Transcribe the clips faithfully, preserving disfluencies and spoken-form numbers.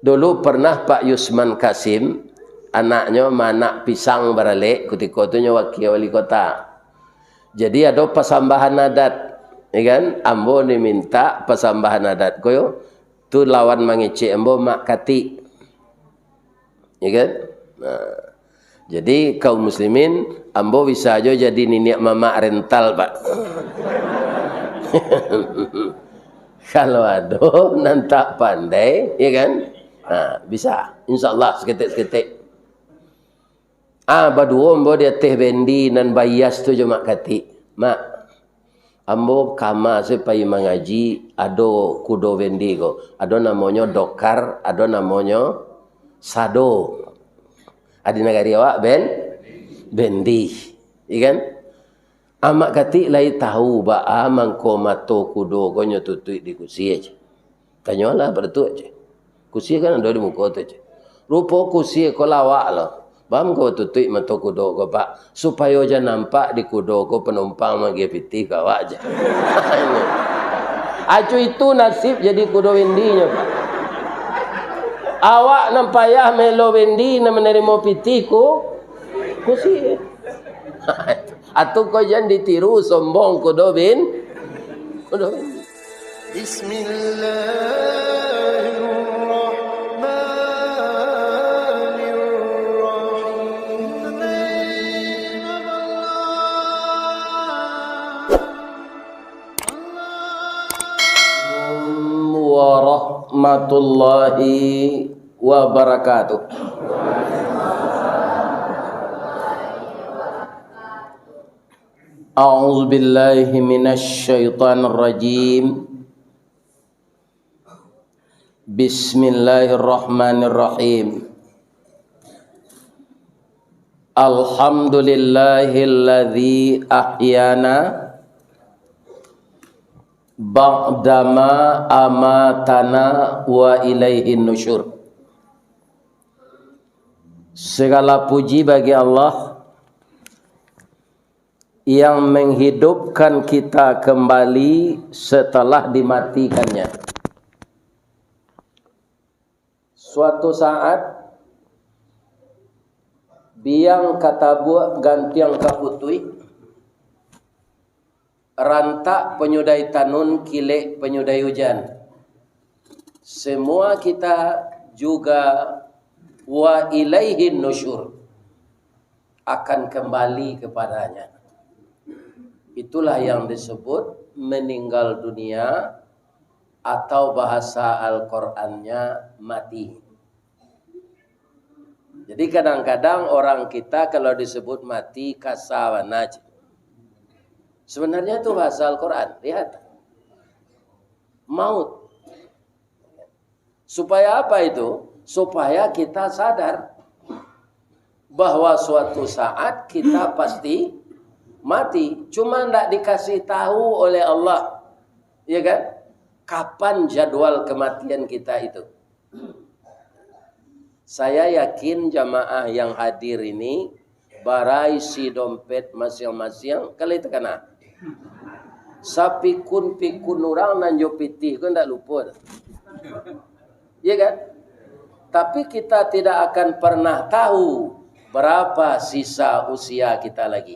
Dulu pernah Pak Yusman Kasim, anaknyo maanak pisang baralek, kutiko tu nyo wakil wali kota. Jadi ado pasambahan adat, ya kan? Ambo diminta pasambahan adat ko, tu lawan mangecek ambo Mak Katik. Ya kan? Nah, jadi kaum muslimin, ambo bisa jo jadi niniak mamak rental, Pak. Kalau ado nan tak pandai, ya kan? Nah, bisa. Insya Allah, saketek-saketek. Ah, baduo ambo di ateh bendi nan baias tu jo Mak Katik. "Mak, ambo kama se pai mangaji, ado kudo bendi ko. Ado namonyo dokar, ado namonyo sado." Adi nagari awak ben-, bendi. Iya kan? Mak Katik lai tahu baa mangko mato kudo ko nyo tutuik di kusie, ceh. Tanyolah Pak Datuak, ceh. Kusie kan ado di muko tu, ceh. Rupo kusie ko lawak lo. Baa mangko tutuik mato kudo ko, Pak, supayo jan nampak di kudo ko panumpang maagiah pitih ka awak, ceh. Acu itu nasib jadi kudo bendinyo, Pak. Awak nan payah melo bendi nan manarimo pitih ku-, kusie. Atu ko jan ditiru, sombong kudo ben-, kudo ben-. Bismillahirrahmanirrahim. Warahmatullahi wabarakatuh. A'udzubillahi minasyaitonirrajim. Bismillahirrahmanirrahim. Alhamdulillahilladzi ahyana ba'dama amatana wa ilaihin nusyur. Segala puji bagi Allah yang menghidupkan kita kembali setelah dimatikannya. Suatu saat, biang ka tabuak, gantiang ka putuih, rantak panyudai tanun, kilek panyudai ujan. Semua kita juga wa ilaihin nusyur, akan kembali kepadanya. Itulah yang disebut meninggal dunia, atau bahasa Al-Qurannya mati. Jadi kadang-kadang orang kita kalau disebut mati, kasa bana. Sebenarnya itu bahasa Al-Quran. Lihat. Maut. Supaya apa itu? Supaya kita sadar bahwa suatu saat kita pasti mati. Cuma ndak dikasih tahu oleh Allah, ya kan? Kapan jadwal kematian kita itu? Saya yakin jamaah yang hadir ini, bara isi dompet masiang-masiang, kalau itu kana. Sapikun-pikun urang nan jo pitih ko ndak lupo. Iya kan? Tapi kita tidak akan pernah tahu berapa sisa usia kita lagi.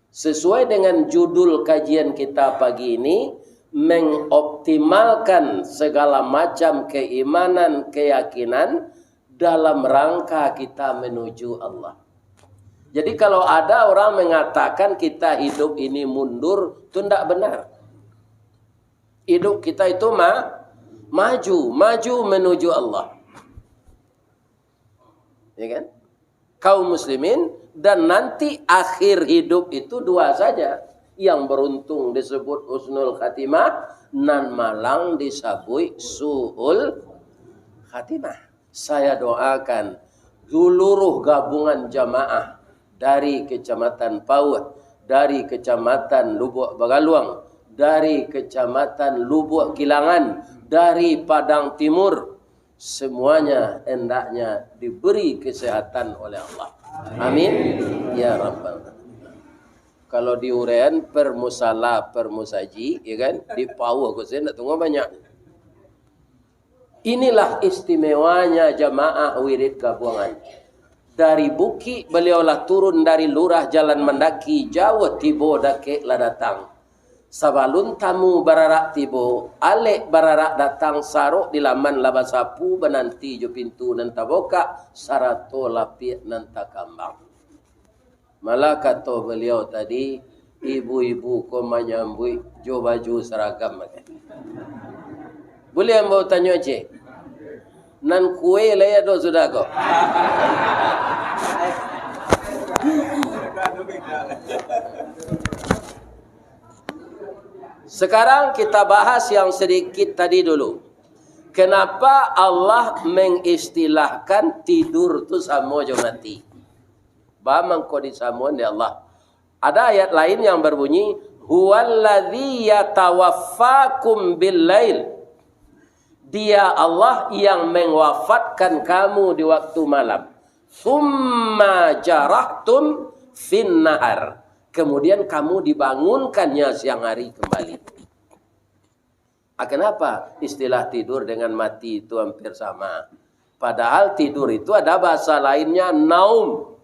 Sesuai dengan judul kajian kita pagi ini, mengoptimalkan segala macam keimanan, keyakinan dalam rangka kita menuju Allah. Jadi kalau ada orang mengatakan kita hidup ini mundur, itu ndak benar. Hidup kita itu ma-, maju, maju menuju Allah. Ya kan? Kaum muslimin, dan nanti akhir hidup itu dua saja. Yang beruntung disebut husnul khatimah, nan malang disabuik su'ul khatimah. Saya doakan seluruh gabungan jamaah dari Kecamatan Pauh, dari Kecamatan Lubuak Bagaluang, dari Kecamatan Lubuak Kilangan, dari Padang Timur, semuanya hendaknya diberi kesehatan oleh Allah. Amin. Ya Rabbal Alamin. Kalau diuraian per musala, per musaji, ya kan, di Pauh ko sajo ndak tunggu banyak. Inilah istimewanya jamaah wirid gabuangan. Dari bukik baliau lah turun, dari lurah jalan mandaki, jauah tibo dakek lah datang. Sabalun tamu bararak tibo, alek bararak datang, sarok di laman lah basapu, bananti jo pintu nan tabukak, sarato lapiak nan takambang. Malah kato baliau tadi, ibu-ibu ko manyambuik jo baju saragam. Buliah ambo tanyo ciek? Nan kue lai ado sudah ko. Sekarang kita bahas yang sedikit tadi dulu. Kenapa Allah mengistilahkan tidur tu samo jo mati? Ba mangko disamoan dek Allah. Ada ayat lain yang berbunyi, "Huwallazi yatawaffakum bil-lail." Dia Allah yang mewafatkan kamu di waktu malam. "Tsumma jarahtum fin nahar." Kemudian kamu dibangunkannya siang hari kembali. Ah, kenapa istilah tidur dengan mati itu hampir sama? Padahal tidur itu ada bahasa lainnya, naum.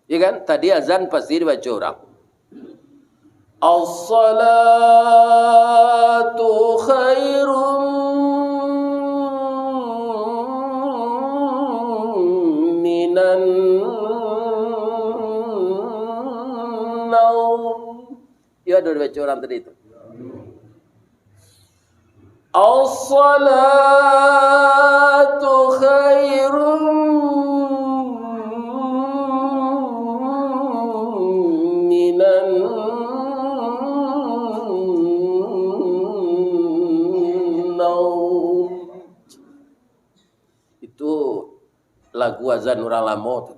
Ya kan? Tadi azan pasti dibaca orang. As-salatu khairum minan naum. Ya, ada dibaca orang tadi itu. As-salatu khairum minan naum. Itu lagu azan urang lamo tu.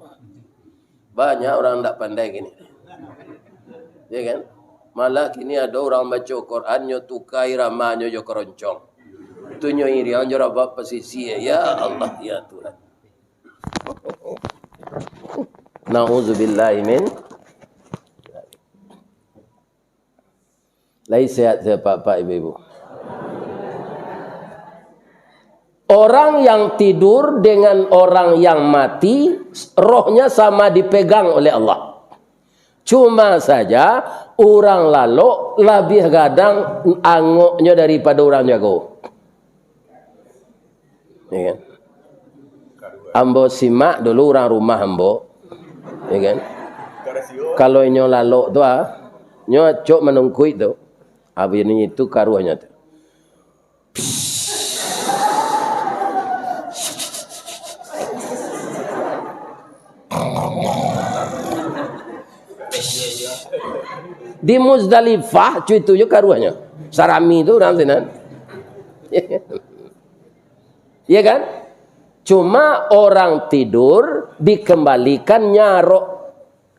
Banyak urang ndak pandai kini. Ya kan? Malah kini ado urang baco Quran, nyo tuka iramanyo jo keroncong. Tu nyo iriang jo rabab pasisia. Ya Allah, ya Tuhan. Nauzubillahi min. Lai sehat, sehat, Pak, Pak, Ibu, Ibu. Orang yang tidur dengan orang yang mati, rohnya sama dipegang oleh Allah. Cuma saja, urang lalok labiah gadang angoknyo daripado urang jago. Ya kan? Ambo simak dulu urang rumah ambo. Ya kan? Kalau inyo lalok tu, ah, nyo acok manungkuik tu. Abih ni itu karuahnyo tu. Di Muzdalifah, cuy, itu jo karuahnyo. Sarami tu urang sinan. Ya kan? Cuma orang tidur dikembalikannya roh,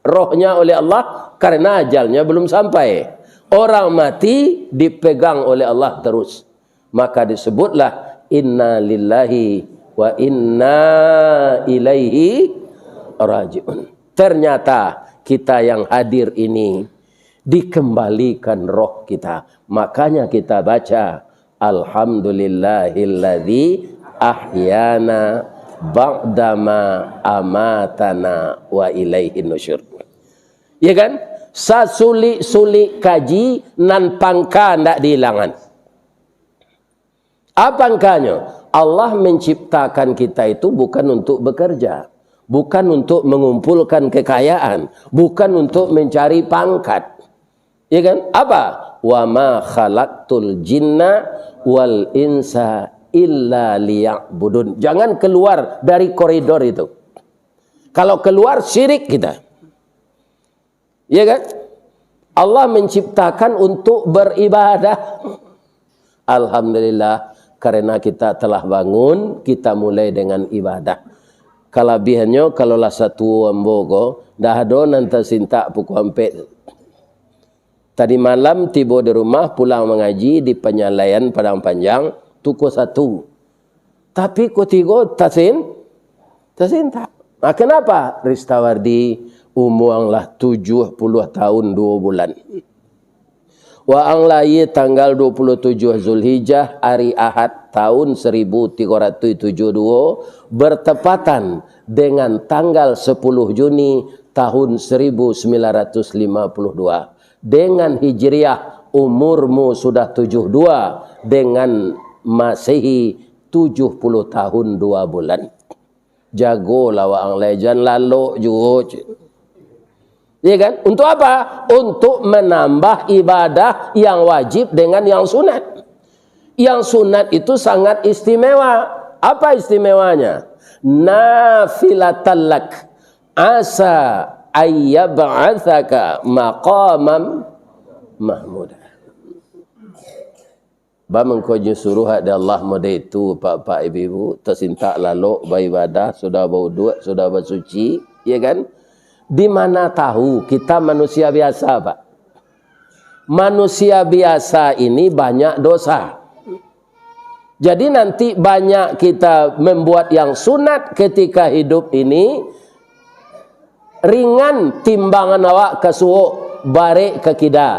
rohnya oleh Allah karena ajalnya belum sampai. Orang mati dipegang oleh Allah terus. Maka disebutlah, "Inna lillahi wa inna ilaihi raji'un." Ternyata kita yang hadir ini dikembalikan roh kita. Makanya kita baca, "Alhamdulillahilladzi ahyana ba'dama amatana wa ilaihin nusyur." Ya kan? Sasulik-sulik kaji, nan pangka ndak dihilangan. Apa angkanyo? Allah menciptakan kita itu bukan untuk bekerja, bukan untuk mengumpulkan kekayaan, bukan untuk mencari pangkat. Ya kan? Apa? "Wa ma khalaqtul jinna wal insa illa liya'budun." Jangan keluar dari koridor itu. Kalau keluar, syirik kita. Ya kan? Allah menciptakan untuk beribadah. Alhamdulillah, karena kita telah bangun, kita mulai dengan ibadah. Kalabiahannyo, kalau lah satuo ambo ko, dah ado nan tasintak pukua ampek. Tadi malam tibo di rumah, pulang mangaji di Panyalaian Padang Panjang, pukua satu. Tapi kutigo tasin-, tasintak. Nah, kenapa? Ristawardi, umuang lah tujuah puluah tahun duo bulan. Waang lahia tanggal duo puluah tujuah Zulhijjah, ari Ahad. tahun seribu tiga ratus tujuh puluh dua, bertepatan dengan tanggal sepuluh Juni tahun seribu sembilan ratus lima puluh dua. Dengan Hijriah, umurmu sudah tujuh dua, dengan Masehi, tujuh puluh tahun dua bulan. Jagolah waang lai, jan lalok juo, cik. Ya kan? Untuk apa? Untuk menambah ibadah yang wajib dengan yang sunat. Yang sunat itu sangat istimewa. Apa istimewanya? Nafilatan lak, asa ayyab'atsaka maqamam mahmuda. Ba mangko nyo suruah dek Allah model itu, Pak-pak, Ibu-ibu, tasintak lalok baibadah, sudah bauduak, sudah basuci, ya kan? Di mana tahu kita manusia biasa, Pak. Manusia biasa ini banyak dosa. Jadi nanti banyak kita membuat yang sunat ketika hidup ini, ringan timbangan awak ka suok, barek ka kida.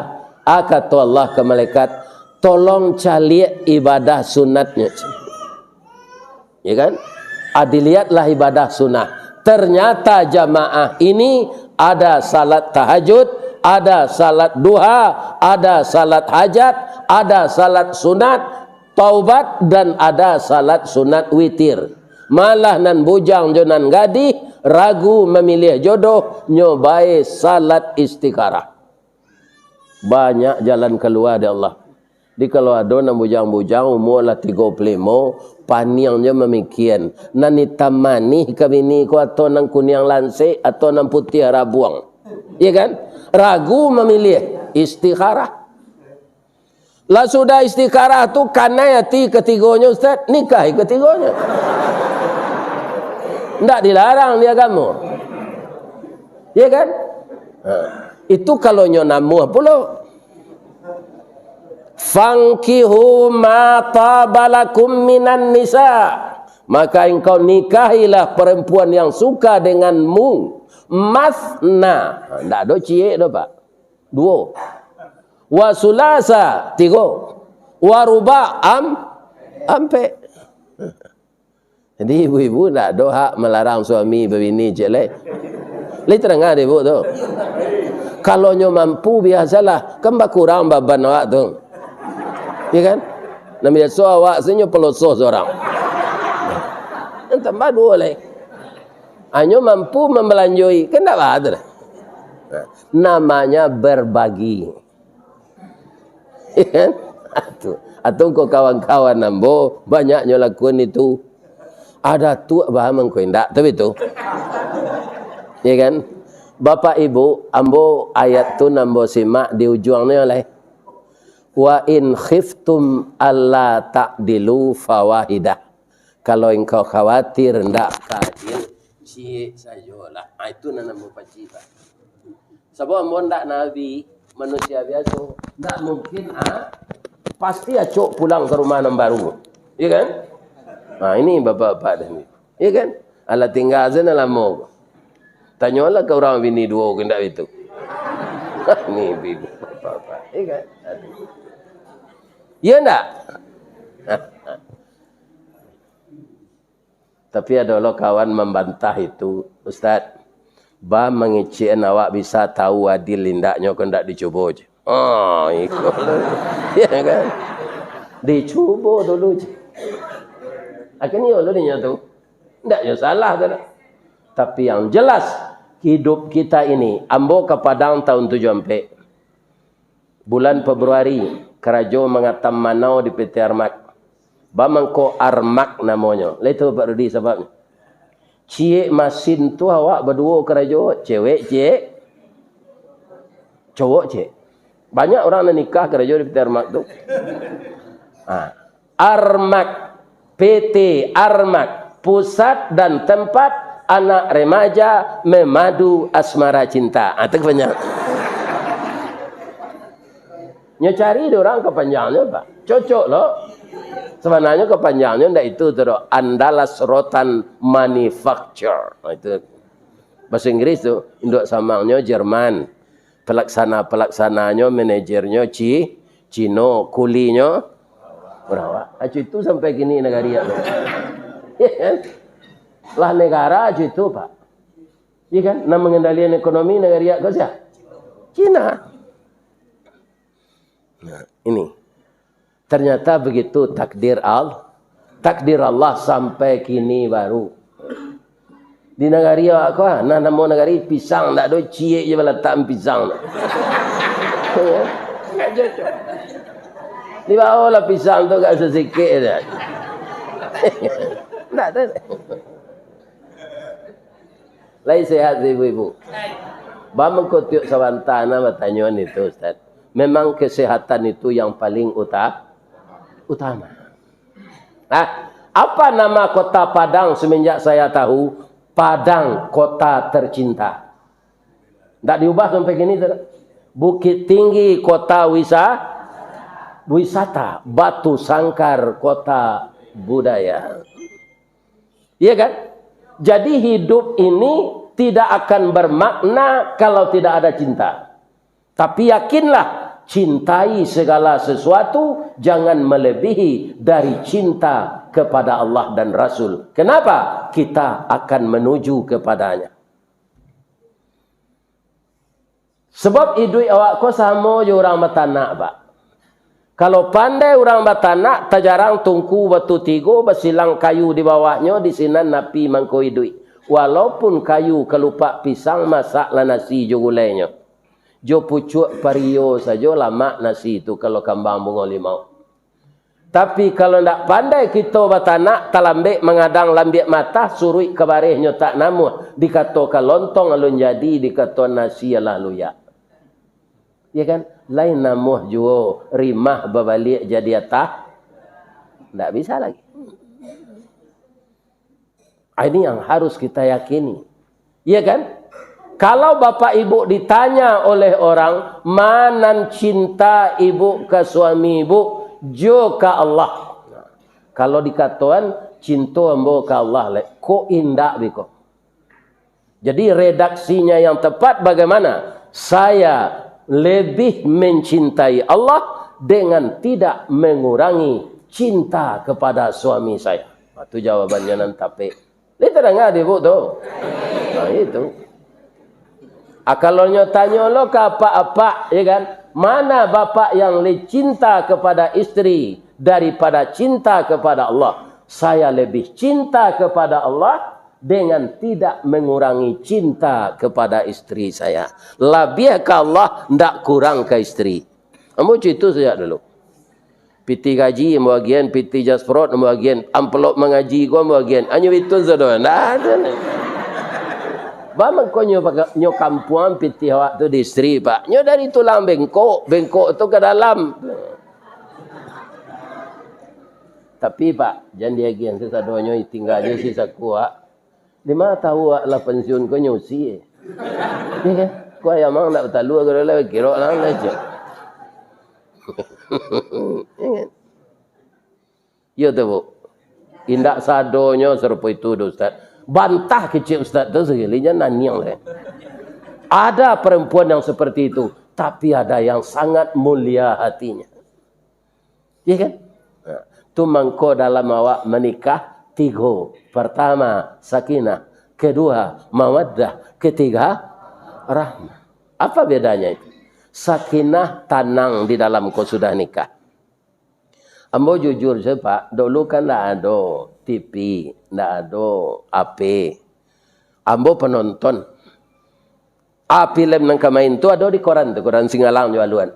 Ah, kato Allah ka malaikat, "Tolong caliak ibadah sunatnyo." Ya kan? Ah, dilihatlah ibadah sunnah. Ternyata jamaah ini ada salat tahajud, ada salat duha, ada salat hajat, ada salat sunat, taubat, dan ada salat sunat witir. Malah nan bujang jo nan gadih ragu mamiliah jodoh, nyo bae salat istikharah. Banyak jalan kalua dek Allah. Jadi kalau ado nan bujang-bujang, umua lah tigo puluah limo, paniang jo mamikian, nan itam manih ka bini ko, atau nan kuniang lansek, atau nan putiah rabuang. Ya kan? Ragu mamiliah, istikharah. Lah sudah istikharah tu, kanai ati katigonyo, Ustaz, nikahi katigonyo. Ndak dilarang di agamo. Ya kan? Ha. Itu kalau nyo namuah pulo. "Fankihu ma taba lakum minan nisa." Maka engkau nikahilah perempuan yang suka denganmu. Masna. Ha, ndak ado ciek doh, Pak. Duo. Wa sulasa, tigo. Wa ruba, am-, ampek. Jadi, ibu-ibu ndak ado hak malarang suami babini, cek lai. Lai tadanga dek ibu tu. Kalau nyo mampu, biasolah, kan bakurang baban awak tu. Ya kan? Nan biaso awak se nyo paloso surang. Nan tambah duo lai. Hanyo mampu mambalanjoi, kan ndak baa tu doh. Nah, namanya berbagi. Iya kan? Atu, atu ko kawan-kawan ambo, banyaknyo lakuan itu. Ada tu bah mangko indak, tapi tu. Ya kan? Bapak Ibu, ambo ayat tu ambo simak di ujuangnyo lai. "Wa in khiftum alla ta'dilu fawahidah." Kalau engkau khawatir ndak ka adil, ciek sajolah. Ah, itu nan ambo paci, Pak. Sabab ambo ndak nabi, manusia biaso. Ndak mungkin, ah, pasti acok pulang ka rumah nan baru. Iya kan? Nah, ini bapak-bapak dah ni. Iya kan? Alah tingga se nan lamo. Tanyolah ka urang bini duo ko indak itu. Ni bini bapak-bapak. Iya kan? Aduh. Iya ndak? Tapi ado lo kawan mambantah itu, "Ustaz, ba mangecekan awak bisa tahu adil indaknyo ko ndak dicubo je." Ah, iko lo. Ya kan? Dicubo dulu je. Akhirnyo lo dinyo tu. Ndak nyo salah tu dak. Tapi yang jelas, hidup kita ini, ambo ka Padang tahun tujuh ampek. Bulan Februari, karajo mangatam manau di P T Armak. Ba mangko Armak namonyo. Lai tahu Pak Rudi sababnyo? Ciek masin tu awak baduo karajo, cewek ciek, cowok ciek. Banyak urang nan nikah karajo di P T Armak tu. Ha. Armak, P T Armak, pusat dan tempat anak remaja memadu asmara cinta. Ah, tu kepanjangan. Nyo cari dek urang kepanjangnyo, Pak. Cocok lo. Sabananyo kepanjangnyo ndak itu tu doh. Andalas Rotan Manufacture. Ah, itu. Bahasa Inggris tu, induak samangnyo Jerman. Pelaksana-pelaksananyo, manajernyo Ci-, Cino, kulinyo Urang awak. Acu itu sampai kini nagari awak. Lah negara acu itu, Pak. Iya kan? Nan mengendalikan ekonomi nagari awak ko sia? Cina. Nah, ini. Ternyata begitu takdir Al-, takdir Allah sampai kini baru. Di nagari awak ko, ah, nah, namo nagari pisang, ndak ado ciek je balatakan pisang tu. Dibawolah pisang tu agak sasikik je. Ndak ado. Lai sehat si ibu-ibu? Bamangko tiok sabanta na batanyo ni tu, Ustaz. Memang kesehatan itu yang paling uta-, utama. Nah, apa nama kota Padang semenjak saya tahu? Padang, kota tercinta. Ndak diubah sampai kini tu. Bukittinggi, kota wisa-, wisata. Batusangkar, kota budaya. Iya kan? Jadi hidup ini tidak akan bermakna kalau tidak ada cinta. Tapi yakinlah, cintai segala sesuatu, jangan melebihi dari cinta kepada Allah dan Rasul. Kenapa? Kita akan menuju kepadanya. Sebab iduik awak ko samo jo urang batanak, Pak. Kalau pandai urang batanak, tajarang tungku batu tigo, basilang kayu di bawahnyo, di sinan api mangko iduik. Walaupun kayu kalupak pisang, masaklah nasi jo gulainyo. Jo pucuak pario sajo lamak nasi tu, kalau kambang bungo limau. Tapi, kalau ndak pandai kito batanak, talambek mangadang lambiak matah, suruik ka barehnyo tak namuah, dikato ka lontong alun jadi, dikato nasi alah luyak. Ya kan? Lain namuah juo rimah babaliak jadi atah. Ndak bisa lagi. Ah, ini yang harus kita yakini. Iya kan? Kalau bapak ibu ditanya oleh orang, "Ma nan cinta ibu ka suami ibu?" "Jo ka Allah." Kalau dikatoan, "Cinto ambo ka Allah, lek." Kok indak biko? Jadi, redaksinya yang tepat bagaimana? Saya lebih mencintai Allah dengan tidak mengurangi cinta kepada suami saya. Itu jawabannya nan tapek. Lai tadanga di ibu tu? Nah, itu. Ah, kalau nyo tanyo lo ka apak-apak, ya kan? Mana bapak yang lebih cinta kepada istri daripada cinta kepada Allah? Saya lebih cinta kepada Allah dengan tidak mengurangi cinta kepada istri saya. Labiah ka Allah, ndak kurang ka istri. Ambo cito sajak dulu. Pitih gaji ambo agiahan, pitih jasprot ambo agiahan, amplop mangaji ko ambo agiahan. Anyo itu sado, ndak ado. Bamangko nyo paga-, nyo kampuang pitih awak tu di istri, Pak. Nyo dari tulang bengkok, bengkok tu ka dalam. Tapi, Pak, jan diagiahan sasadonyo, tingga jo si sakuak. Dima tahu awak lah pensiun ko nyusi. Ya kan? Ko ayam ang ndak batalua ko lah, kirok lah, lah, cek. Ya kan? Iyo tu, Bu. Indak sadonyo sarupo itu doh, Ustaz. Bantah kecek Ustaz tu sagalinya naniang deh. Ada perempuan yang seperti itu, tapi ada yang sangat mulia hatinya. Iya kan? Nah, tu mangko dalam awak manikah tigo. Pertama, sakinah. Kedua, mawaddah. Ketiga, rahmah. Apa bedanya itu? Sakinah, tanang di dalam ko sudah nikah. Ambo jujur sajo, Pak, dulu kan ndak ado T V, ndak ado H P. Ambo penonton. Ah, filem nan ka main tu ado di koran tu, koran Singalang jo Aluan.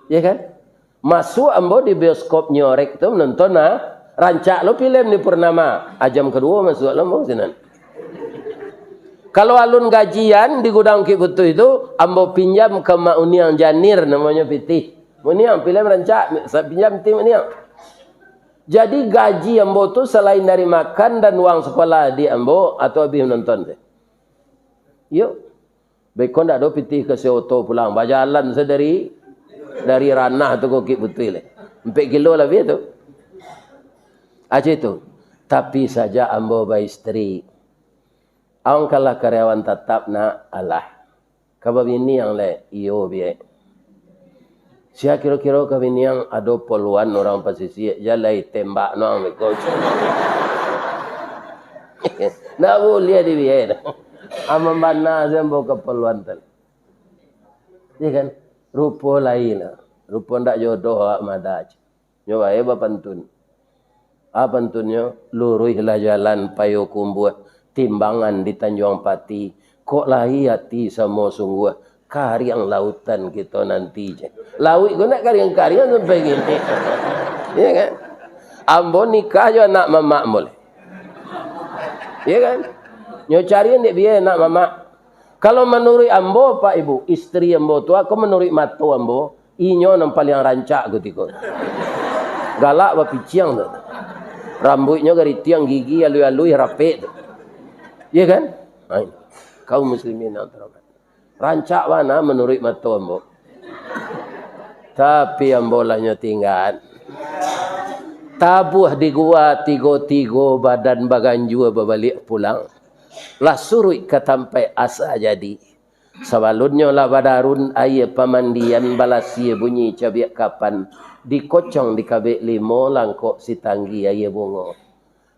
Ya kan? Masuak ambo di bioskop Nyorek tu menonton, ah, rancak lo filem di Purnama. Ah, jam kaduo masuak lo ambo sinan. Kalau alun gajian di Gudang Bukik Putuih tu, ambo pinjam ka Mak Uniang Janir namonyo pitih. Mak Uniang, filem rancak, sa-, pinjam pitih Mak Uniang. Jadi gaji ambo tu salain dari makan dan uang sekolah adik ambo, atau abih menonton tu. Yo. Beko ndak ado pitih ka si oto pulang. Bajalan se dari, dari Ranah tu ka Bukik Putuih lai. Ampek kilo labiah tu. Aja itu. Tapi sajak ambo baistri. Ang kalah karyawan tatap, nak? Alah. Ka babini ang lai? Iyo, biek. Sia kiro-kiro ka biniang ado poluan urang pasisia, jalai tembak no ang beko. Ndak buliah dibiai. Aman bana sia ambo ka poluan tadi. Iya kan? Rupo lain lah. Rupo ndak jodoh awak mada. Nyo bae bapantun. A pantunnyo, luruihlah jalan Payokumbuah, timbangan di Tanjuang Pati. Kok lai ati samo sungguah, kariang lautan kito nanti je. Lauik ko nak kariang-kariang sampai kini. Iya kan? Ambo nikah jo anak mamak ambo lai. Iya kan? Nyo cari dek biai anak mamak. Kalau manuruik ambo, Pak Ibu, istri ambo tu, ako manuruik mato ambo, inyo nan paliang rancak kutiko. Galak bapiciang tu. Rambuiknyo garitiang, gigi alui-alui, rapek tu. Iya kan? Nah, ini. Kaum muslimin yang terhormat. Rancak bana manuruik mato ambo. Tapi ambo lah nyo tinggan. Tabuah di gua tigo-tigo, badan baganjua babaliak pulang. Lah suruik ka tampaik asa jadi. Sabalunnyo lah badarun aia pamandian, balasia bunyi cabiak kapan, dikocong dikabek limo, langkok sitanggi aia bungo.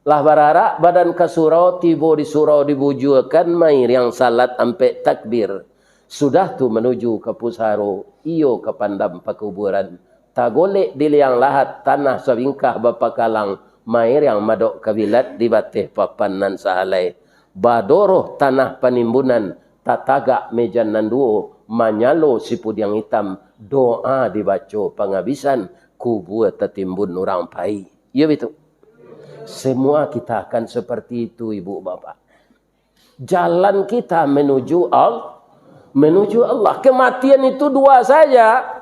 Lah bararak badan ka surau, tibo di surau dibujuakan, mairiang salat ampek takbir. Sudah tu manuju ka pusaro, iyo ka pandam pakuburan. Tagolek di liang lahat, tanah sabingkah bapakalang, mairiang madok kabilat di bateh papan nan sahalai. Badoroh tanah panimbunan, tatagak mejan nan duo, manyalo sipudiang itam, doa dibaco pangabisan, kubua tatimbun urang pai. Iyo bitu. Semua kita akan seperti itu, ibu bapak. Jalan kita menuju Al-, menuju Allah. Kematian itu dua saja.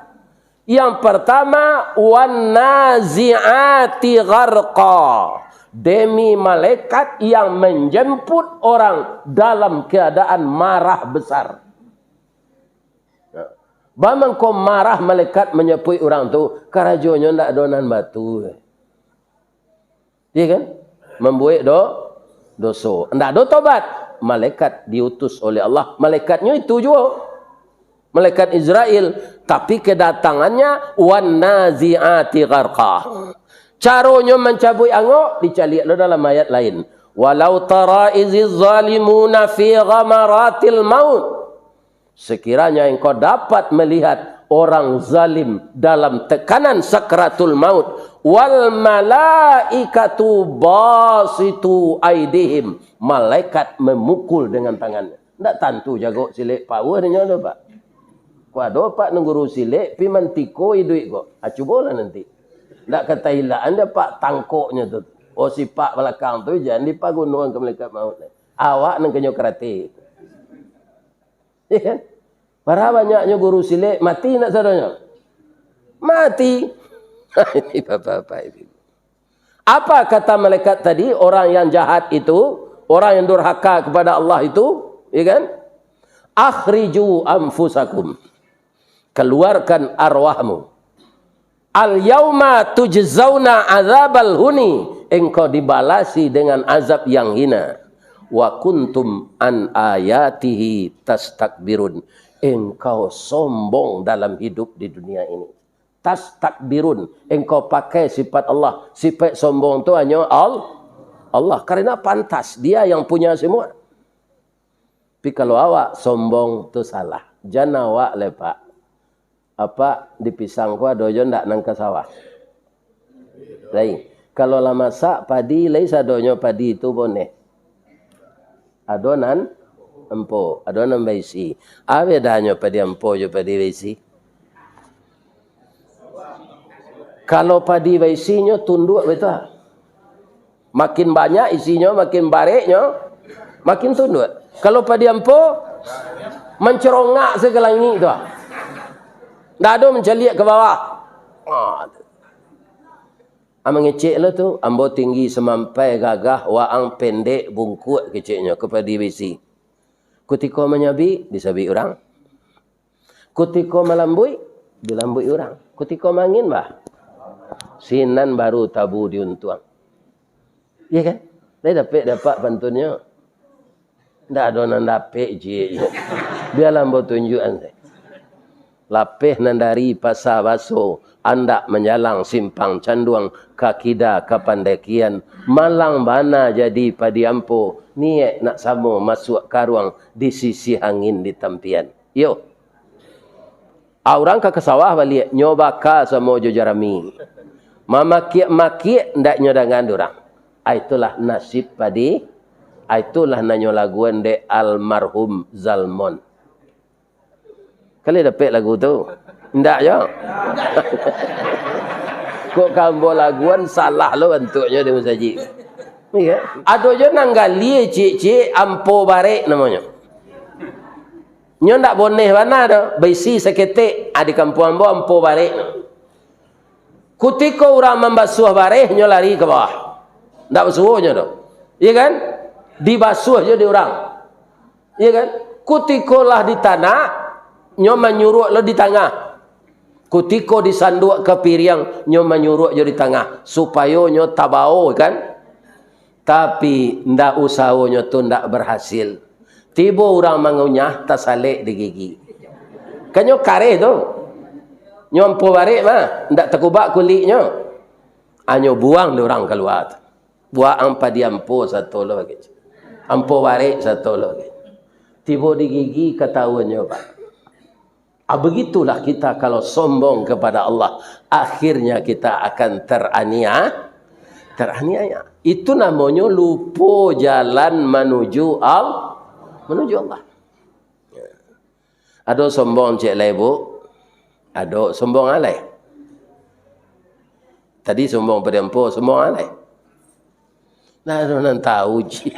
Yang pertama, wan nazi'ati gharqa. Demi malaikat yang menjemput orang dalam keadaan marah besar. Bamangko marah malaikat manjapuik urang tu, karajonyo ndak ado nan batu. Iya kan? Mambuek do-, doso. Ndak ado tobat. Malaikat diutus oleh Allah. Malaikatnyo itu juo. Malaikat Israel. Tapi kedatangannya, wan nazi'ati gharqa. Caronyo mancabuik angok, dicaliak lo dalam ayat lain. Walau tara iziz zalimuna fi ghamaratil maut. Sekiranya engkau dapat melihat orang zalim dalam tekanan sakratul maut, wal malaikatu basitu aidihim, malaikat memukul dengan tangannya. Ndak tantu jago silek power nyo tu, Pak. Kok ado, Pak, nan guru silek, pi mantiko iduik ko. Ah, cubolah nanti. Ndak katahilaan dia, Pak, tangkoknyo tu. Oh, sipak balakang tu, jan dipagunoan ka malaikat maut. Awak nan kanyo karate. Iya kan? Bara banyaknyo guru silek, mati ndak sadonyo? Mati. Ini bapak-bapak ini. Apa kata malaikat tadi, orang yang jahat itu, orang yang durhaka kepada Allah itu, ya kan? "Akhriju anfusakum." Keluarkan arwahmu. "Al yauma tujzauna azabal huni." Engkau dibalasi dengan azab yang hina. "Wa kuntum an ayatihi tastakbirun." Engkau sombong dalam hidup di dunia ini. Tastakbirun. Engkau pakai sifat Allah. Sifat sombong tu hanyo Al-, Allah. Karena pantas, Dia yang punya semua. Tapi kalau awak sombong tu salah. Jan awak lai, Pak. Apak di pisang ko ado jo ndak nan ka sawah? Lai. Kalau lah masak padi, lai sadonyo padi tu boneh. Ado nan ampo, ado nan baisi. A bedanyo padi ampo jo padi baisi? Kalau padi baisinyo tunduak batua. Makin banyak isinyo, makin bareknyo, makin tunduak. Kalau padi ampo, mancerongak se ka langik tu. Ndak ado mancaliak ka bawah. Ah, tu. Ah, mangecek lo tu, ambo tinggi samampai gagah, waang pendek bungkuak, keceknyo, ka padi baisi. Kutiko manyabik, disabik urang. Kutiko malambuik, dilambuik urang. Kutiko mangin, bah, sinan baru tabu diuntuang. Iya kan? Lai dapek dek apak pantunnyo? Ndak ado nan dapek, ciek. Bialah ambo tunjuakan sajo. Lapeh nan dari Pasa Baso, andak manjalang Simpang Canduang, ka kida ka pandakian, malang bana jadi padi ampo, niaik nak samo masuak karuang, di sisiah angin di tampian. Iyo. Ah, urang ka, ka sawah baliak, nyo baka samo jo jarami. Mamakiak-makiak ndak nyo dangan urang. Ah, itulah nasib padi. Ah, itulah nan nyo laguan dek almarhum Zalmon. Kalian dapek lagu tu? Ndak yo? Kok ka ambo laguan, salah lo bantuaknyo di musajik. Iya. Ado jo nan gali ciek-ciek, ampo barek namonyo. Nyo ndak boneh bana doh, baisi saketek, ah, di kampuang ambo ampo barek no. Kutiko urang mambasuah bareh, nyo lari ka bawah. Ndak basuo nyo doh. Iya kan? Dibasuah jo di urang. Iya kan? Kutiko lah di tanak, nyo manyuruak lo di tangah. Kutiko disanduak ka piriang, nyo manyuruak jo di tangah, supayo nyo tabao, kan? Tapi, ndak, usahonyo tu ndak barasil. Tibo urang mangunyah, tasalek di gigi. Kan nyo kareh tu. Nyo ampo barek mah, ndak takubak kuliknyo. Anyo buang di urang kalua tu. Buang padi ampo sato lo, kecek. Ampo barek sato lo, kecek. Tibo di gigi katawuannyo, Pak. Ah, begitulah kita kalau sombong kepada Allah, akhirnya kita akan terania-, teraniaya. Itu namonyo lupo jalan manuju Al-, manuju Allah. Ado sombong ciek lai, Bu? Ado sombong alai? Tadi sombong padi ampo, sombong alai? Nah, ado nan tahu, ji.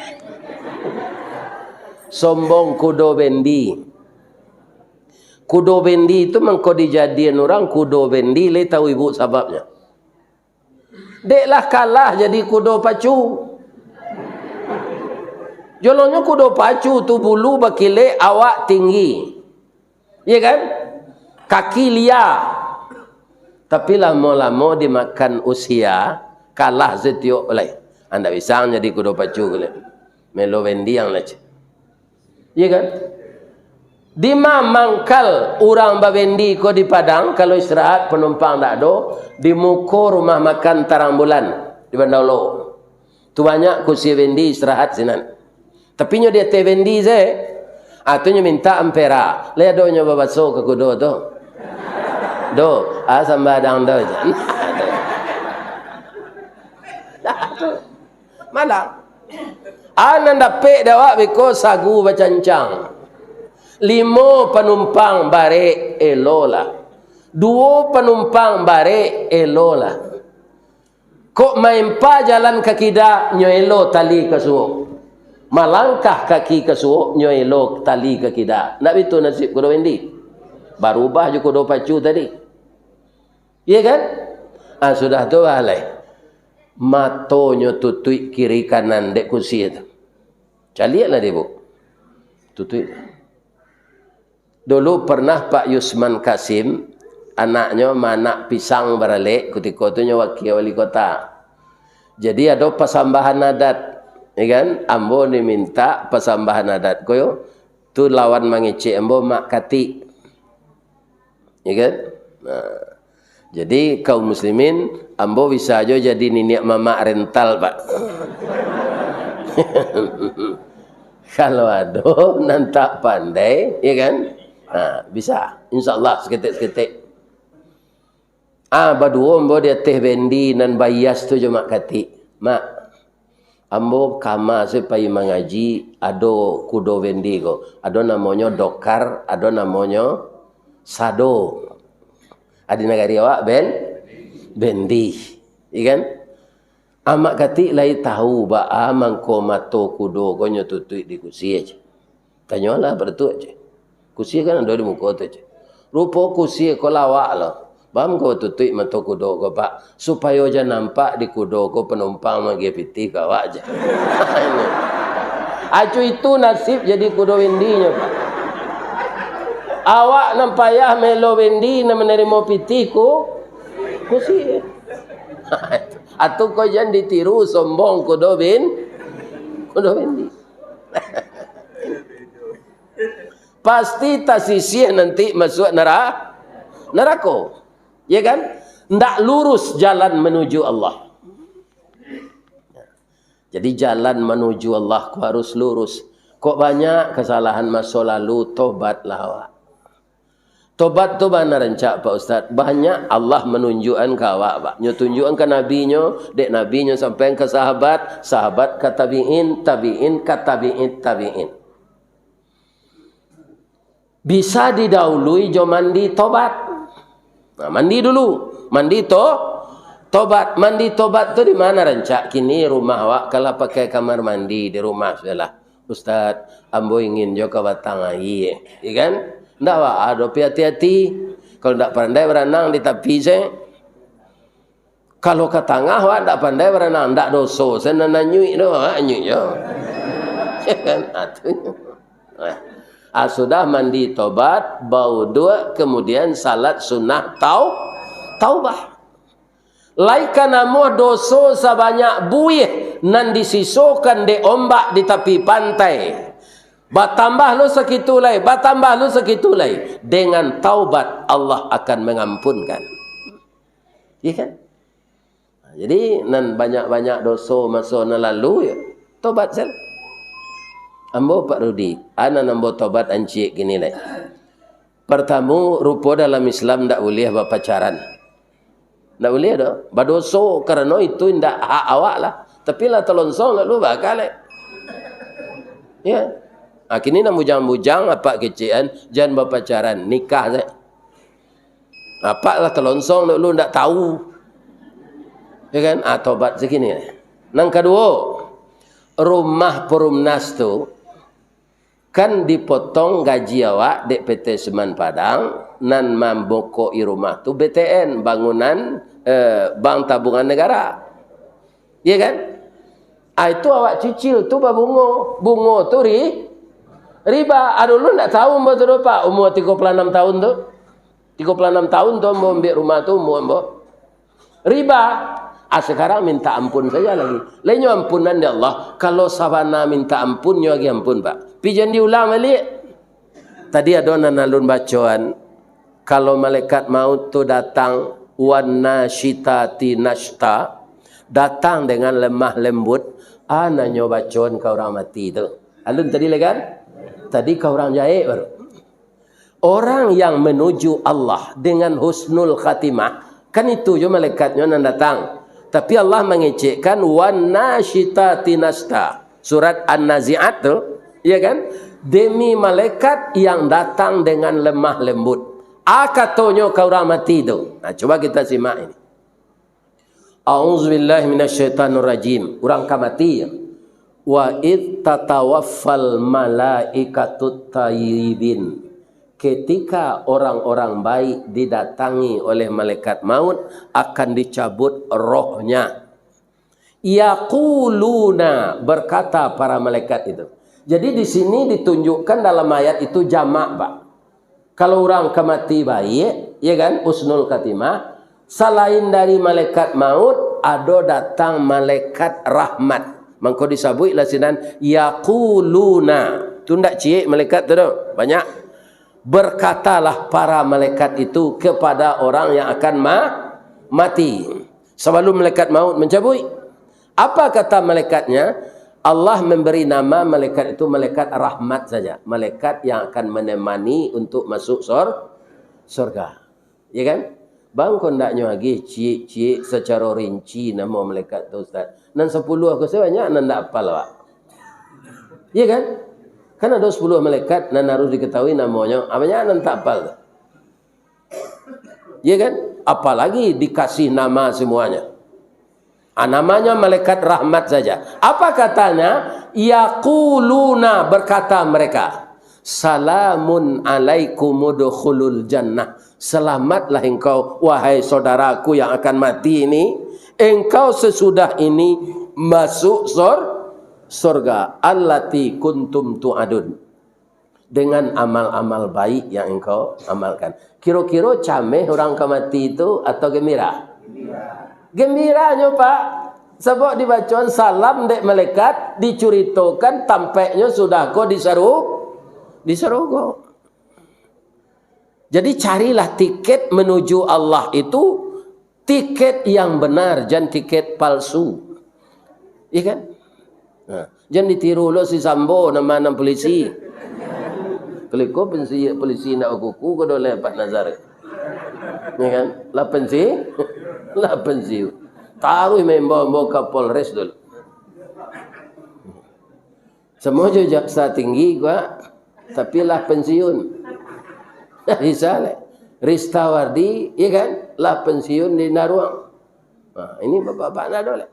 Sombong kudo bendi. Kudo bendi tu mangko dijadian urang kudo bendi, lai tahu ibu sababnyo? Dek lah kalah jadi kudo pacu. Jolonyo kudo pacu tu bulu bakilek, awak tinggi. Iya kan? Kaki lia. Tapi lamo-lamo dimakan usia, kalah setiok lai. Andak bisa jadi kudo pacu ko lai. Melo bendiang lah, cik. Iya kan? Di ma mangkal urang babendi ko di Padang, kalau istirahat panumpang ndak ado, di muko rumah makan Tarang Bulan, di Bandar Lok. Tu banyak kursi bendi istirahat sinan. Tapi nyo di ateh bendi se. Ah, tu nyo mintak ampera. Lai ado nyo babaso ka kudo tu. Do, ah, sambadang do. Malah. Ah, nan dapek dek awak beko sagu bacancang. Limo panumpang barek, elolah. Duo panumpang barek, elolah. Kok maempa jalan ka kida, nyo elo tali ka suok. Malangkah kaki ka suok, nyo elo tali ka kida. Ndak bitu nasib kudo bendi? Barubah jo kudo pacu tadi. Iya kan? Ah, sudah tu, alai. Matonyo tutuik kiri kanan dek kursi tu. Caliaklah dek ibu. Tutuik. Dulu pernah Pak Yusman Kasim, anaknyo maanak pisang baralek, kutiko tu nyo wakil wali kota. Jadi ado pasambahan adat, ya kan? Ambo dimintak pasambahan adat ko, tu lawan mangecek ambo Mak Katik. Ya kan? Nah. Jadi, kaum muslimin, ambo bisa jo jadi niniak mamak rental, Pak. Kalau ado nan tak pandai, ya kan? Ha, bisa. Insya Allah, saketek-saketek. Ah, baduo ambo di ateh bendi nan baias tu jo Mak Katik. Mak, ambo kama se pai mangaji, ado kudo bendi ko. Ado namonyo dokar, ado namonyo sado. Ah, di nagari awak ben-, bendi. Iya kan? Ah, Mak Katik lai tahu baa mangko mato kudo ko nyo tutuik di kusi aja. Tanyolah Pak Datuak, ceh. Kusi kan ado di muko tu, ceh. Rupo kusi ko lawak lo. Baa mangko tutuik mato kudo ko, Pak, supayo jan nampak di kudo ko panumpang maagiah pitih ka awak, ceh. Acu itu nasib jadi kudo bendinyo, Pak. Awak nan payah melo bendi, nan manarimo pitih ku-, kusi. Atu ko jan ditiru, sombong kudo ben-, kudo bendi. Pasti tasisih nanti masuak nara-, Narako. Ya kan? Ndak lurus jalan menuju Allah. Jadi, jalan menuju Allah ko harus lurus. Kok banyak kesalahan maso lalu, tobatlah awak. Tobat tu bana rancak, Pak Ustaz. Banyak Allah manunjuakan ka awak, Pak. Nyo tunjuakan ka Nabi-Nyo, dek Nabi-Nyo sampaikan ka sahabat, sahabat ka tabi'in, tabi'in ka tabi'in, tabi'in. Bisa didahului jo mandi tobat. Nah, mandi dulu. Mandi to-, tobat. Mandi tobat tu di mana rancak? Kini rumah awak kalah pakai kamar mandi di rumah sudah lah. "Ustaz, ambo ingin jo ka batang aia." Ya kan? Ndak awak ado pi hati-hati. Kalau ndak pandai baranang di tapi se. Kalau ka tangah, awak ndak pandai baranang, ndak doso, se nan anyuik tu, awak anyuik jo. Ya kan? Ah, tu. Nah. Ah, sudah mandi tobat, bauduak, kemudian salat sunnah tau-, taubah. Lai ka namuah doso sabanyak buih nan disisokan dek ombak di tapi pantai. Batambah lo sakitu lai, batambah lo sakitu lai. Dengan taubat, Allah akan mengampunkan. Iya kan? Jadi, nan banyak-banyak doso maso nan lalu, ya, tobat sajo. Ambo Pak Rudi, a nan ambo tobat ancik kini lai. Partamo, rupo dalam Islam ndak buliah bapacaran. Ndak buliah doh. Badoso karano itu indak hak awak lah. Tapi lah talonsong lalu bakal lai. Ya. Ah, kini nan bujang-bujang, apak kecek an, jan bapacaran, nikah sajo. Apak lah talonsong dulu, ndak tahu. Ya kan? Ah, tobat sakini. Nan kaduo, rumah Perumnas tu kan dipotong gaji awak dek P T Semen Padang, nan mambokoki rumah tu B T N, bangunan, eh, Bank Tabungan Negara. Iya kan? Ah, itu awak cicil tu babungo. Bungo tu ri-, riba. Ah, dulu ndak tahu ambo tu doh, Pak, umur tigo puluah anam tahun tu. Tigo puluah anam tahun tu ambo ambiak rumah tu, umur ambo. Riba. Ah, sekarang minta ampun saja lagi. Lainyo ampunan di Allah. Kalau sabana minta ampun, nyo agi ampun, Pak. Pi jan diulang baliak. Tadi ado nan alun bacoan, kalau malaikat maut tu datang, wan nasyitati nasyta, datang dengan lemah lembut, a nan nyo bacoan ka urang mati tu. Alun tadi lai kan? Tadi ka urang jahek baru. Orang yang menuju Allah dengan husnul khatimah, kan itu jo malaikatnyo nan datang. Tapi Allah mangecekkan, "Wan nasyitati nasyta." Surat An-Nazi'at tu, ya kan? Demi malaikat yang datang dengan lemah lembut. A katonyo ka urang mati tu. Nah, coba kita simak ini. A'udzubillahi minasyaitonirrajim. Urang ka mati. "Wa id tatawaffal malaikatut tayyibin." Ketika orang-orang baik didatangi oleh malaikat maut, akan dicabut rohnya. Yaquluna, berkata para malaikat itu. Jadi, di sini ditunjukkan dalam ayat itu jamak, Pak. Kalau urang ka mati baiak, ya kan, husnul khatimah, salain dari malaikat maut, ado datang malaikat rahmat. Mangko disabuiklah sinan, yaquluna. Tu ndak ciek malaikat tu doh, banyak. Berkatalah para malaikat itu kepada orang yang akan ma-, mati. Sabalum malaikat maut mancabuik. Apa kata malaikatnya? Allah memberi nama malaikat itu malaikat rahmat saja. Malaikat yang akan menemani untuk masuk sor-, sorga. Ya kan? Bang, kok ndaknyo agiah ciek-ciek secara rinci namo malaikat tu, Ustaz? Nan sapuluah ko sabanyak nan ndak apal awak. Ya kan? Kan ado sapuluah malaikat nan harus diketahui namonyo. Ah, banyak nan tak apal tu. Ya kan? Apalagi dikasih nama semuanya. Ah, namanya malaikat rahmat saja. Apa katanya? Yaquluna, berkata mereka, "Salamun alaikum udkhulul jannah." Selamatlah engkau, wahai saudaraku yang akan mati ini. Engkau sesudah ini masuk sor-, sorga. Allati kuntum tu'adun. Dengan amal-amal baik yang engkau amalkan. Kiro-kiro cameh urang ka mati tu atau gembira? Gembiranyo, Pak. Sabab dibacoan salam dek malaikat, dicuritokan tampeknyo sudah ko di saru-, di sarugo. Jadi carilah tiket menuju Allah itu tiket yang benar, jan tiket palsu. Iya kan? Nah, jan ditiru lo si Sambo, nama nan polisi. Kaliko pensi-, polisi nak bakuku ko doleh Pak Nazar. Iya kan? Lah pensi-, lah pensiun. Taruh maimbau-imbau ka Polres dulu. Samo jo jaksa tinggi gua, tapi lah pensiun. Bisa leh. Ristawardi, iya kan? Lah pensiun di Naruang. Nah, ini bapak-bapak ndak ado leh.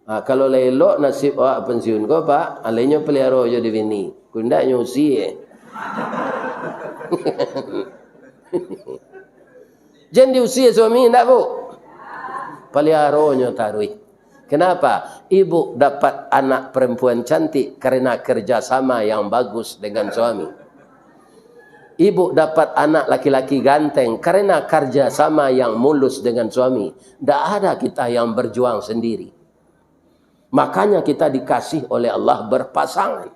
Ah, kalau lah elok nasib awak pensiun ko, Pak, alainyo peliharo jo di bini. Kundak nyo usie. Jan diusie suami, indak, Bu? Paliharonyo taruih. Kenapa? Ibu dapat anak perempuan cantik karena kerjasama yang bagus dengan suami. Ibu dapat anak laki-laki ganteng karena kerjasama yang mulus dengan suami. Ndak ada kita yang berjuang sendiri. Makanya kita dikasih oleh Allah berpasangan.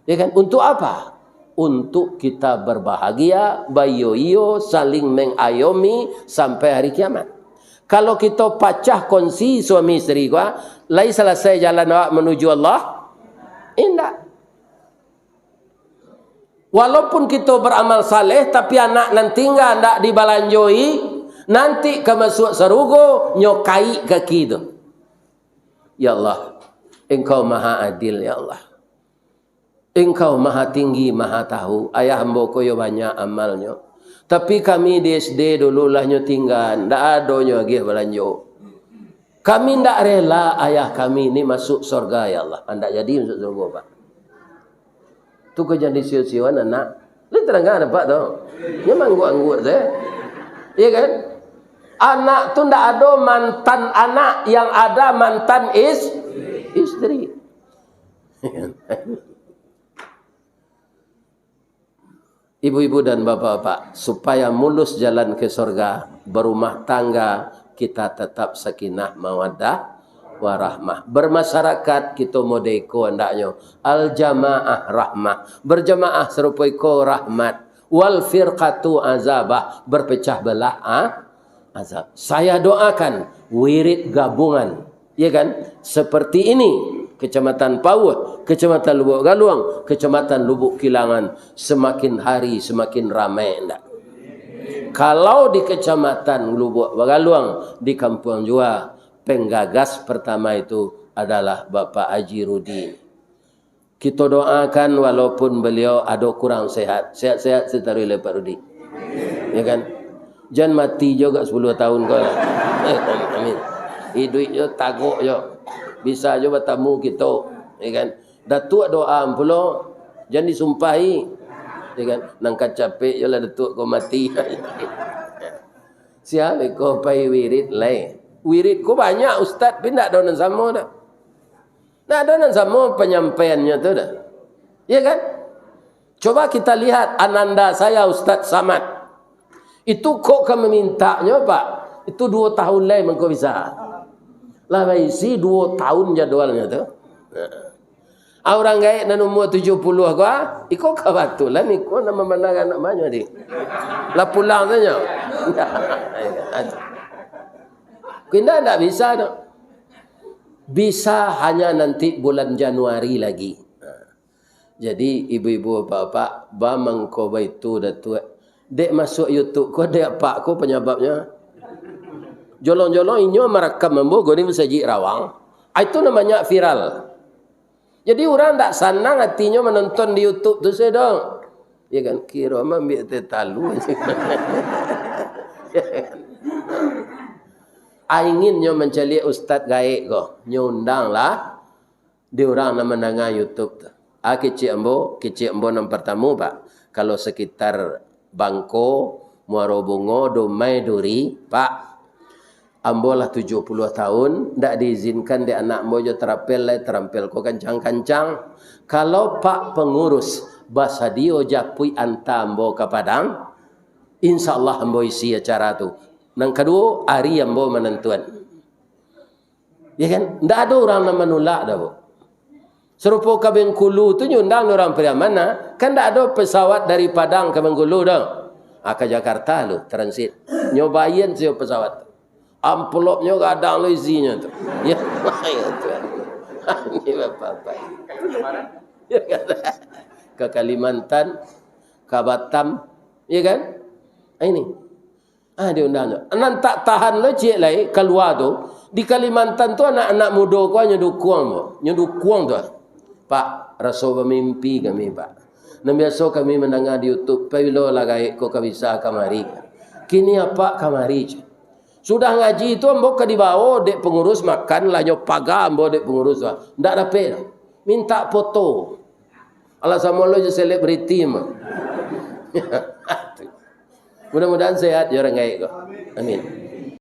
Ya kan? Untuk apa? Untuk kita berbahagia, baiyo-iyo, saling mengayomi sampai hari kiamat. Kalau kita pacah kongsi suami isteri gua, lai selesai jalan awak menuju Allah? Indak. Walaupun kita beramal saleh, tapi anak nan tingga ndak dibalanjoi, nanti ka masuak sarugo, nyo kaik kaki tu. Ya Allah, Engkau Maha Adil, ya Allah. Engkau Maha Tinggi, Maha Tahu. Ayah ambo ko yo banyak amalnyo. Tapi kami di S D dulu lah nyo tingga, ndak ado nyo agiah balanjo. Kami ndak rela ayah kami ni masuk sorga, ya Allah. Ndak jadi masuk sorga, Pak. Tu ko jan disio-sioan anak. Lai tarang apak tu. Nyo mangguak-angguak se. Iya kan? Anak tu ndak ado mantan anak, yang ada mantan is-, isteri. Ibu-ibu dan bapak-bapak, supaya mulus jalan ke sorga, berumah tangga, kita tetap sakinah, mawaddah, warahmah. Bermasyarakat, kita model iko andaknyo. Al-jamaah rahmah. Berjamaah sarupo iko rahmat. Wal firqatu azabah. Berpecah belah, ah, azab. Saya doakan wirid gabungan, ya kan? Seperti ini, Kecamatan Pauh, Kecamatan Lubuk Galuang, Kecamatan Lubuk Kilangan, semakin hari semakin ramai, ndak? Kalau di Kecamatan Lubuk Bagaluang, di Kampuang Jua, penggagas pertama itu adalah Bapak Haji Rudi. Kito doakan, walaupun beliau ado kurang sehat, sehat-sehat sitaruih lai Pak Rudi. Ya kan? Jan mati jo gak sapuluah tahun ko lah. Amin. Iduik jo, tagok jo. Bisa jo batamu kito, ya kan? Datuak doa pulo, jan disumpahi. Ya kan? Nang kacapek jo lah Datuak ko mati. Sia beko pai wirid lai. Wirid ko banyak, ustaz, tapi ndak ado nan samo doh. Ndak ado nan samo panyampaiannyo tu doh. Iya kan? Coba kita lihat ananda saya, Ustaz Samad. Itu kok ka mamintanyo, Pak? Itu duo tahun lai mangko bisa. Lah baisi duo tahun jadwalnyo tu. Ah, urang gaek nan umua tujuah puluah ko, ah, iko kabatulan iko nan mamandang anak manyo di. Lah pulang sajo. Indak, ndak bisa doh. Bisa hanya nanti bulan Januari lagi. Jadi, ibu-ibu, bapak-bapak, ba mangko baitu, Datuak. Dek masuak YouTube ko, dek apak ko panyababnyo. Jolong-jolong inyo marakam ambo ko di Masajik Rawang. Ah, itu namanya viral. Jadi, urang ndak sanang atinyo manonton di YouTube tu sajo. Ya kan? Kiro maambiak teh talu. Ah, ingin nyo mancaliak ustaz gaek ko, nyo undang lah. Di urang nan mandanga YouTube tu. Ah, kecek ambo, kecek ambo nan partamo, Pak. Kalau sekitar Bangko, Muaro Bungo, Dumai, Duri, Pak, ambo lah tujuah puluah tahun, ndak diizinkan dek anak ambo jo tarampil lai, tarampil ko kancang-kancang. Kalau Pak pangurus basadio japuik anta ambo ka Padang, insya Allah ambo isi acara tu. Nan kaduo, ari ambo manantuan. Ya kan? Ndak ado urang nan manulak doh, Bu. Sarupo ka Bengkulu tu nyo undang urang Pariaman, nah. Kan ndak ado pesawat dari Padang ka Bengkulu doh. Ah, ka Jakarta lo, transit. Nyo bayia sajo pesawat. Amplopnyo gadang lo isinyo tu. Ya, ya tu. Ini bapak-bapak. Ya kan? Ka Kalimantan, ka Batam, ya kan? Ah, ini. Ah, diundang tu. Nan tak tahan lo ciek lai, kalua tu. Di Kalimantan tu anak-anak mudo ko nyo dukuang tu. Nyo dukuang tu. Pak, raso bamimpi kami, Pak. Nan biaso kami mandanga di YouTube, pabilo lah gaek ko ka bisa kamari. Kini apak kamari. Sudah ngaji tu ambo ka dibawo dek pangurus makan, lah nyo paga ambo dek pangurus tu. Ndak dapek doh. Mintak foto. Alah samo lo jo selebriti mah. Mudah-mudahan sehat jo urang gaek ko. Amin.